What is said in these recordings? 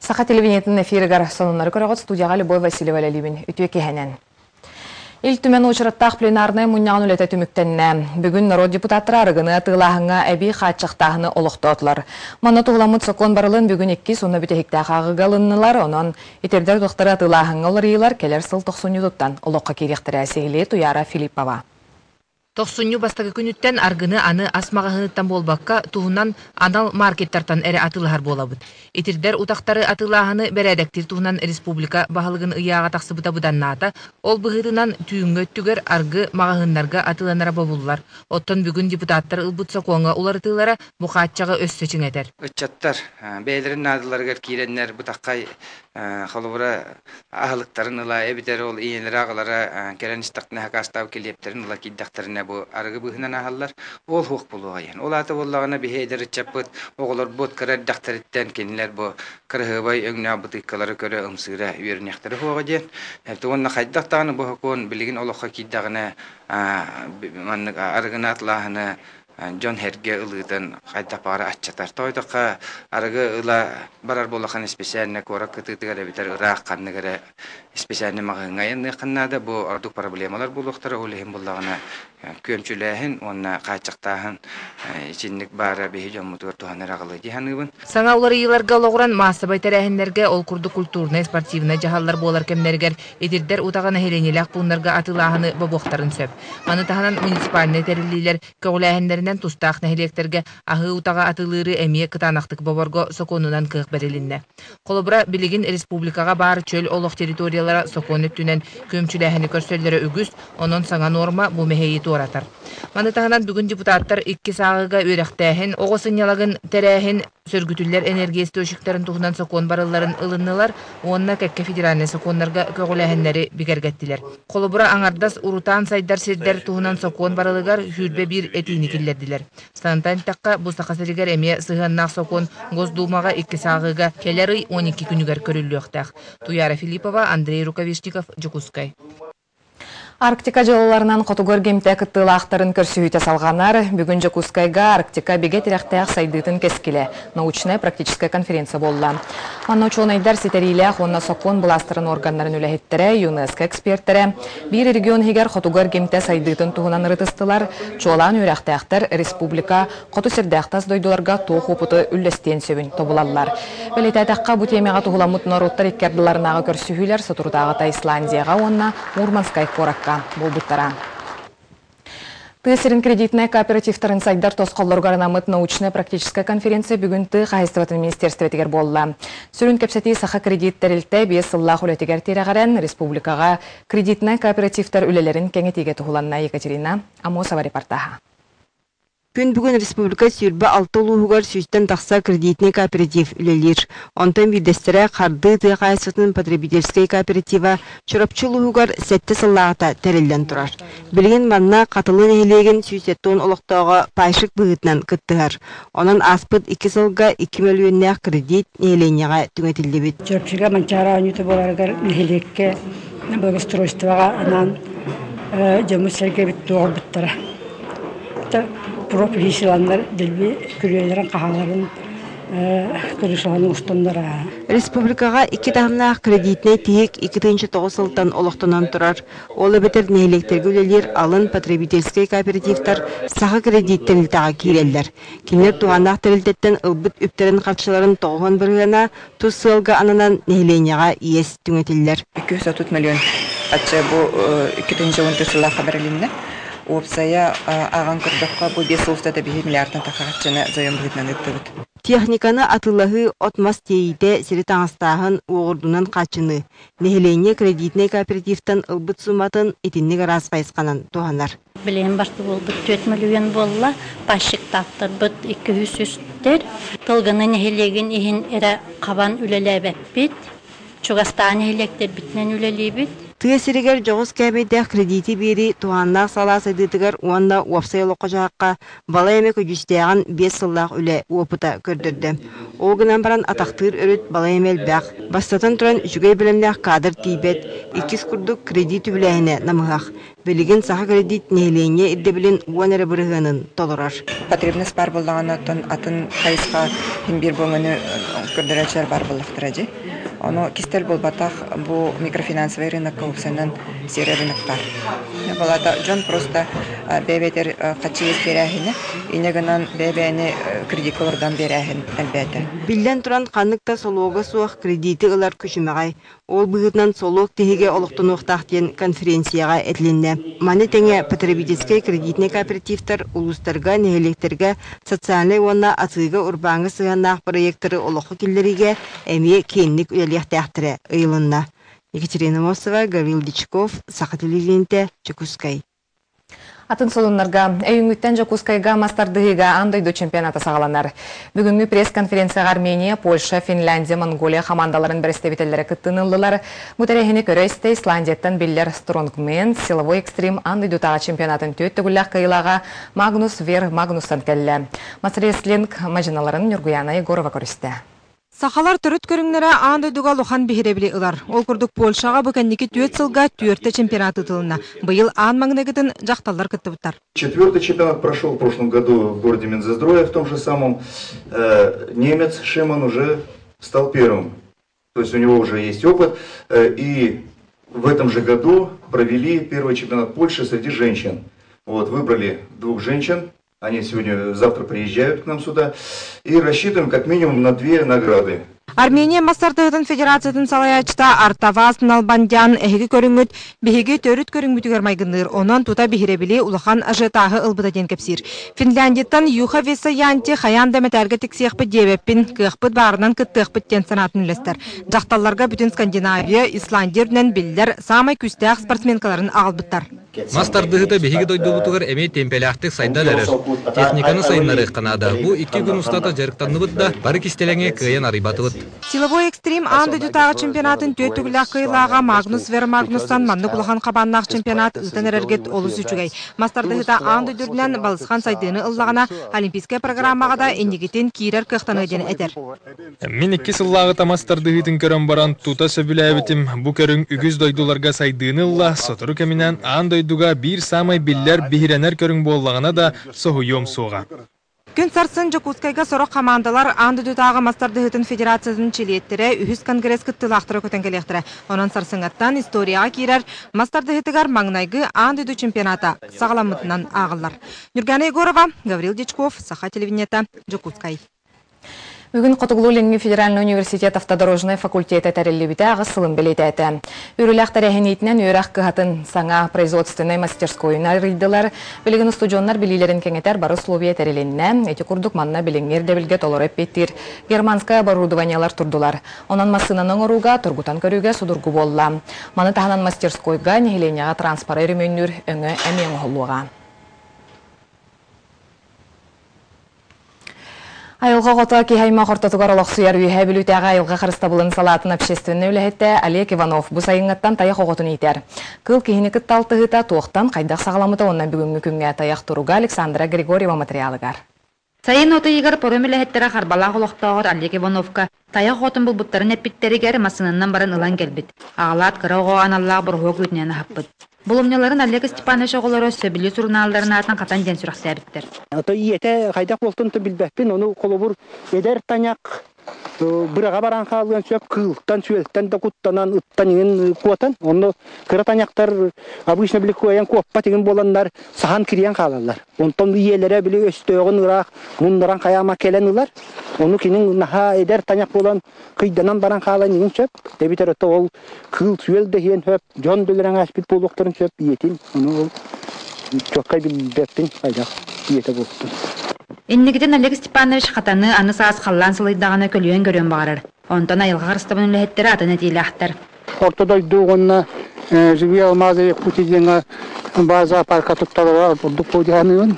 Саха телевидениетын эфиригэр сонуннары көрөҕүт, студияҕа Любовь Васильева үлэлиибин. Үтүө киэһэнэн. Ил Түмэн уочараттаах пленарнай мунньаҕын үлэтэ түмүктэннэ. Бүгүн норуот депутаттара арыгыны атыылааһыҥҥа эбии хааччахтааһыны олохтоотулар. Манна туһуламмыт сокуон барылын бүгүн иккис уонна бүтэһиктээх ааҕыыга ылыннылар. Онон итирдэр утахтары атыылааһыҥҥа уларыйыылар кэлэр сыл тохсунньутуттан олоххо киириэхтэрэ. Сиһилии Туйаара Филиппова. Тохсунньу бастакы күнүттэн аргыны аны ас маҕаһыыныттан буолбакка, туһунан анал маркеттартан эрэ атыылаһар буолабыт. Итирдэр утахтары атыылааһыны бэрээдэктиир туһунан республика баһылыгын ыйааҕа тахсыбыта быданнаата. Ол быһыытынан түүҥҥү өттүгэр аргы маҕаһыыннарга атыыланара бобуллар. Оттон бүгүн депутаттар ылбыт сокуоҥҥа уларытыылара бу хааччаҕы өссө чиҥэтэр. Ыччаттар бэйэлэрин наадаларыгар киирэннэр бытаххай холобура аһылыктарын ыла эбэтэр ол ийэлэрэ аҕалара кэлэн истэхтэринэ хакаастаабыт килиэптэрин ыла киирдэхтэринэ бу арыгы быыһынан ааһаллар ол суох буолуоҕа диэн. Ол аата буоллаҕына биһи эдэр ыччаппыт оҕолорбут кыра эрдэхтэриттэн кинилэр бу кыраһыабай өҥнөөх бытыыккалары көрө ымсыыра үөрэниэхтэрэ суоҕа диэн. Уонна хайдах даҕаны бу сокуон билигин олоххо киирдэҕинэ маннык арыгыны атылааһыны дьон-сэргэ ылыытын хайдах баҕара аччатар. Тоойдоххо арыгы ыла барар буоллаххына исписээлинэ куорат кытыытыгар эбэтэр ыраах ханнык эрэ исписээлинэ маҕаһыыҥҥа айанныаххын наада. Бу ордук проблемалар буолуохтара. Ол иһин буллаҕына күөмчүлээһин уонна хааччахтааһын итинник баара биһи дьоммутугар туһанар аҕалыы дии саныыбын. Саҥа уларыйыыларга олоҕуран маассабай тэрээһиннэргэ, ол курдук культурнай, спортивнай дьаһаллар буолар кэмнэригэр итирдэр утаҕы нэһилиэнньэлээх пууннарга атыылааһыны бобуохтарын сөп. Маны таһынан муниципальнай тэриллиилэр көҕүлээһиннэринэн тустаах нэһилиэктэргэ аһыы утаҕы атыылыыры эмиэ кытаанахтык боборго сокуонунан кыах бэрилиннэ. Холобура, билигин республикаҕа баар чөл олох территориялара сокуон өттүнэн күөмчүлээһини көрсөллөрө үгүс, онон саҥа нуорма бу мэһэйи туоратар. Маны таһынан бүгүн депутаттар иккис ааҕыыга үөрэхтээһин, оҕо сынньалаҥын тэрээһин, сөргүтүллэр энергия источниктарын туһунан сокуон барылларын ылыннылар уонна кэккэ федеральнай сокуоннарга көҕүлээһиннэри бигэргэттилэр. Холобура, аҥардас урутаан сайдар сирдэр туһунан сокуон барылыгар 21 этиини киллэрдилэр. Санатан эттэххэ, бу Саха сиригэр эмиэ сыһыаннаах сокуон Госдумаҕа иккис ааҕыыга кэлэр ый 12 күнүгэр көрүллүөхтээх. Туяра Филиппова, Андрей Рукавишников, Дьокуускай. Арктика дьылаларынан Хотугу эргимтэ кыттыылаахтарын көрсүһүүтэ салҕанар. Бүгүн Дьокуускайга Арктика бигэ тирэхтээх сайдыытын кэскилэ научнай-практическай конференция буолла. Манна учуонайдар ситэриилээх уонна сокуон былаастарын органнарын үлэһиттэрэ, ЮНЕСКО экспертэрэ биир регион иһигэр Хотугу эргимтэ сайдыытын туһунан ырытыстылар, чуолаан үөрэхтээхтэр республика хоту сирдээх тас дойдуларга туох уопуту үллэстиэн сөбүн тобулаллар. Бэлиэтээтэххэ, бу тиэмэҕэ туһуламмыт норуоттар икки ардыларынааҕы көрсүһүүлэр соторутааҕыта Исландияҕа уонна Мурманскай куоракка буолбуттара. Тыа сирин кредитнэй кооперативтарын сайдар тосхоллоругар анаммыт научнай-практическай конференция бүгүн тыа хаһаайыстыбатын министерствотыгар буолла. Сүрүн кэпсэтии Саха кредит тэрилтэ 5 сыллаах үлэтигэр тирэҕирэн республикаҕа кредитнай кооперативтар үлэлэрин кэҥэтиигэ туһуланна. Екатерина Амосова репортаһа. Күн бүгүн республика 26 улууһугар сүүстэн тахса кредитнэй кооператив үлэлиир. Онтон биирдэстэрэ Хардыы тыа хаһаайыстыбатын потребительскай кооператива Чурапчы улууһугар сэттэ сыллааҕыта тэриллэн турар. Билигин манна Хатылы нэһилиэгин 170 олохтооҕо пайщик быһыытынан кыттыһар. Онон ааспыт икки сылга 2 мөлүйүөннээх кредит нэһилиэнньэҕэ түҥэтиллибит. Чурапчыга Манчаары оонньуута буоларыгар нэһилиэккэ благоустройствоҕа анаан дьоммут-сэргэбит туоҕурбуттара. Профиланнар дэлби күрүөлэрин хаһааларын крышаларын устуннара. Республикаҕа икки таһымнаах кредитнэй тиһик 2009 сылтан олохтонон турар. Ол эбэтэр нэһилиэктэргэ үлэлиир алын потребительскай кооперативтар Саха кредит тэрилтэҕэ киирэллэр. Кинилэр туһааннаах тэрилтэттэн ылбыт үптэрин-харчыларын тоҕуһун бырыһыана тус сыалга ананан нэһилиэнньэҕэ иэс түҥэтиллэр. 230 миллион ачча бу 2014 сыллаахха бэрилиннэ. Уопсайа ааҕан көрдөххө, бу биэс сыл устата биһи миллиардтан тахса харчыны заем быһыытынан ыыттыбыт. Техниканы атыылаһыы, от-мас тиэйиитэ, сири таҥастааһын, уоҕурдунан хааччыныы. Нэһилиэнньэ кредитнэй кооперативтан ылбыт сууматын итинник араас хайысханан туһанар. Билигин барты буолбут 4 мөлүйүөн буолла. Пайщиктаахтарбыт 203-тэр. Тылгыны нэһилиэгин иһин эрэ хабан үлэлээбэппит. Чугастаан нэһилиэктэрбитинэн үлэлиибит. Тыа сиригэр дьоҕус кээмэйдээх кредити биэрии туһааннаах салаа сайдыытыгар уонна уопсай олоххо-дьаһахха балай эмэ көдьүүстээҕин 5 сыллаах үлэ уопута көрдөрдө. Ол гынан баран атахтыыр өрүт балай эмэ элбэх. Бастатан туран, үчүгэй бэлэмнээх кадр тиийбэт, иккис курдук кредит үбүлээһинэ намыһах. Билигин Саха кредит нэһилиэнньэ ирдэбилин уон эрэ бырыһыанын толорор. Потребность баар буоллаҕына, оттон атын хайысха иһин биир буоҥаны көрдөрөөччүлэр баар буоллахтара дии. Ону кистэл буолбатах, бу микрофинансовай рынокка уопсайынан серый рынок баар. Балата дьон просто бэйэ-бэйэтэр хаччы иэс биэрээһинэ, инньэ гынан бэйэ-бэйэни кредикка олордон биэрээһин элбээтэ. Биллэн туран, ханнык да солуога суох кредити ылар күчүмэҕэй. Ол быһыытынан солуок тиһигэ олохтонуохтаах диэн конференцияҕа этилиннэ. Маны тэҥэ потребительскай кредитнэй кооперативтар улуустарга, нэһилиэктэргэ социальнай уонна атыыга-урбааҥҥа сыһыаннаах проектары олоххо киллэриигэ эмиэ киэҥник үлэлиэхтээхтэрэ ыйылынна. Екатерина Мосова, Гаврил Дичков, Саха телевидениетэ, Дьокуускай. Атын солуннарга өйүҥҥүттэн Дьокуускайга мас тардыһыыга аан дойду чемпионата саҕаланар. Бүгүҥҥү пресс-конференцияҕа Армения, Польша, Финляндия, Монголия хамаандаларын бэрэстэбиитэллэрэ кыттыыны ыллылар. Бу тэрээһини көрө-истэ Исландияттан биллэр стронгмен, силовой экстрим аан дойдутааҕы чемпионатын түөрт төгүллээх кыайыылааҕа Магнус Вер Магнуссон кэллэ. Мас-рестлинг мадьыналарын Ньургуяна Егорова көрүстэ. Сахалар төрүт көрүҥнэрэ аан дойдуга улахан биһирэбили ылар. Ол курдук Польшаҕа бу кэнники түөрт сылга түөртэ чемпионат ыытылынна. Быйыл аан маҥнайгытын дьахталлар кыттыбыттар. Четвертый чемпионат прошел в прошлом году в городе Минзездроя, в том же самом. Немец Шиман уже стал первым. То есть у него уже есть опыт. И в этом же году провели первый чемпионат Польши среди женщин. Вот, выбрали двух женщин, они сегодня, завтра приезжают к нам сюда. И рассчитываем как минимум на две награды. Армения мас тардыһыытын федерациятын салайааччыта Артаваз Налбандян эһиги көрүҥҥүт биһиги төрүт көрүҥмүтүгэр майгынныыр, онон тута биһирэбили улахан ажиотаһы ылбыта диэн кэпсиир. Финляндияттан Юха Весаянти хайаан да мэтээлгэ тиксиэхпит диэбэппин, кыахпыт баарынан кыттыахпыт диэн санаатын үллэстэр. Дьахталларга бүтүн Скандинавия, Исландия үрдүнэн биллэр саамай күүстээх спортсменкаларын аҕалбыттар. Мас тардыһыыта биһиги дойдубутугар эмиэ тиэмпэлээхтик сайдан эрэр. Техниканы сайыннарыахха наада. Бу икки күн устата дьарыктанныбыт да, бары кистэлэҥи кыайан арыйбатыбыт. Силовой экстрим аан дойдутааҕы чемпионатын түөрт төгүллээх кыайыылааҕа Магнус Вер Магнуссан маннык улахан хабааннаах чемпионат ыытан эрэргит олус үчүгэй. Мас тардыһыыта аан дойду үрдүнэн балысхан сайдыыны ыллаҕына, олимпийскай программаҕа да инникитин киирэр кыахтаныа диэн этэр. Мин икки сыллааҕыта мас тардыһыытын көрөн баран, тута сөбүлээбитим. Бу көрүҥ үгүс дойдуларга сайдыыны ылла, сотору кэминэн аан дойдуга биир саамай биллэр, биһирэнэр көрүҥ буоллаҕына да, соһуйуом суоҕа. Күн сарсын Дьокуускайга сорох хамаандалар аан дойдутааҕы мас тардыһыытын федерациятын чилиэттэрэ үһүс конгресс кыттыылаахтара көтөн кэлиэхтэрэ. Онон сарсыҥҥаттан историяҕа киирэр мас тардыһыытыгар маҥнайгы аан дойду чемпионата саҕаламмытынан ааҕыллар. Нюргана Егорова, Гаврил Дьячков, Саха телевидениета, Дьокуускай. Бүгүн Хотугулуу-Илиҥҥи федеральнай университет автодорожнай факультета тэриллибитэ аҕыс сылын бэлиэтээтэ. Үөрүүлээх тэрээһиниитинэн үөрэх кыһатын саҥа производственнай мастерскойун арыйдылар. Билигин устудьуоннар билиилэрин кэҥэтэр бары условия тэрилиннэ. Ити курдук манна билиҥҥи ирдэбилгэ толору эппиэттиир германскай оборудованиелар турдулар. Онон массыынаны оҥорууга, тургутан көрүүгэ судургу буолла. Маны таһынан мастерскойга нэһилиэнньэҕэ транспоры өрөмүөннүүр өҥө эмиэ оҥоһуллуоҕа. Айылҕа оҕото киһи аймах ортотугар олохсуйар Үөһээ Бүлүүтээҕи айылҕа харыстабылын салаатын общественнай үлэһитэ Олег Иванов бу сайыҥҥыттан тайах оҕотун иитэр. Кыыл киһини кытта алтыһыыта туохтан, хайдах саҕаламмыта уонна бүгүҥҥү күҥҥэ тайах туруга Александра Григорьева материалыгар. Сайын от ыйыгар паром үлэһиттэрэ Харбалаах олохтооҕор Олег Ивановка тайах оҕотун булбуттарын эппиттэригэр массыынанан баран ылан кэлбит. Аҕалаат кыра оҕо аналлаах бороһуок үүтүнэн аһаппыт. Булумньуларын Олег Степанович оҕолоро сөбүлүү сурунаалларын аатын хатан диэн сүрэхтээбиттэр. Ото ийэтэ хайдах буолтун то билбэппин, ону холобур эдэр тайах быраҕа баран хаалыан сөп, кыылтан, сүөлтэн да куттанан, ыттан иҥин куотан, онно кыра тайахтар обычно били кыайан куоппат иҥин буоланнар саһан кириэн хаалаллар. Онтон ийэлэрэ били өстөөҕүн ыраах муннаран хайаама кэлэн ылар. Ону кинин наһаа эдэр тайах буолан кыйданан баран хаалан иҥин сөп. Эбитэр ото ол кыыл-сүөл да иһиэн сөп, дьон билэрэн ааспыт буолуохтарын сөп ийэтин, ону ол чуоккай билбэппин хайдах ийэтэ буолтун. Инникитин Олег Степанович хатаны аны саас халлаан сылыйдаҕына көлүйэн көрүөн баҕарар. Онтон айылҕа харыстабын үлэһиттэрэ атын этиилээхтэр. Орто дойду уонна Живые алмазы Якутии диэҥҥэ база парка тутталара ордук буолуоханыыбын.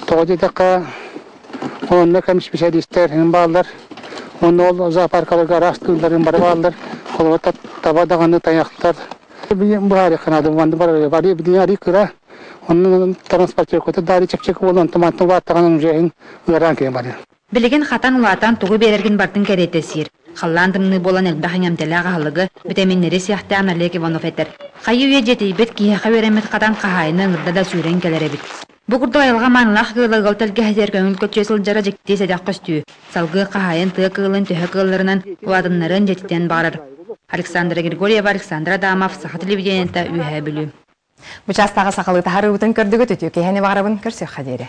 Тоҕо диэтэххэ, Онно кэм специалистар бааллар. Онно ол зоопаркаларга араас кыылларын бары бааллар. Холобур, таба даҕаны тайахтар. Билигин быһаарыахха наада. Манна барар бары билигин арыы кыра. Онно транспортировката даары чэпчэки буолан, онтон мантан улааттаҕына уже ыараан кэлэн барыа. Билигин хатан улаатан тугу биэрэргин барытын кэриэтэ сиир. Халлаан тымныы буолан элбэх иҥэмтэлээх аһылыгы, битэмииннэри сиэхтээн Олег Иванов этэр. Хайыы-үйэ дьиэтийбит, киһиэхэ үөрэммит хатан хаһаайына ыҥырда да сүүрэн кэлэр эбит. Бу курдук айылҕа маанылаах кыыла ыал тэлгэһэтигэр көҥүл көччүйэ сылдьара дьикти сэдэх көстүү. Салгыы хаһаайын тыа кыылын төһө кыалларынан улаатыннарыан дьиэтитиэн баҕарар. Александра Григорьева, Александр Адамов, Саха телевидениета, Үөһээ Бүлүү. Бу чаастааҕы сахалыы таһаарыыбытын көрдүгүт, үтүө киэһэни баҕарабын, көрсүөххэ диэри.